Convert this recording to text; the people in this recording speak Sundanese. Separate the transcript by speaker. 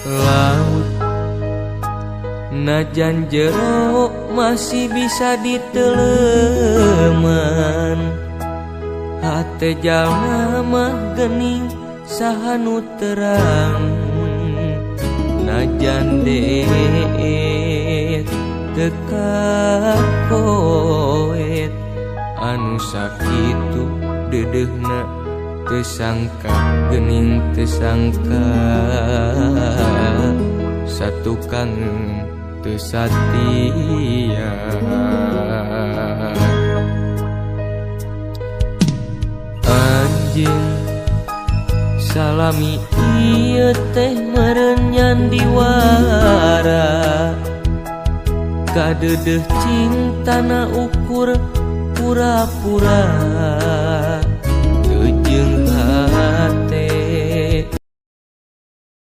Speaker 1: Laut najan jero masih bisa diteleman, hate jalma mah gening saha nu terang. Najan deet teu kakoet, anu sakitu deudeuhna teu sangka gening teu sangka, satukang teu satia. Anjeun salami ieu teh meureun nyandiwara, kadeudeuh cintana ukur pura-pura.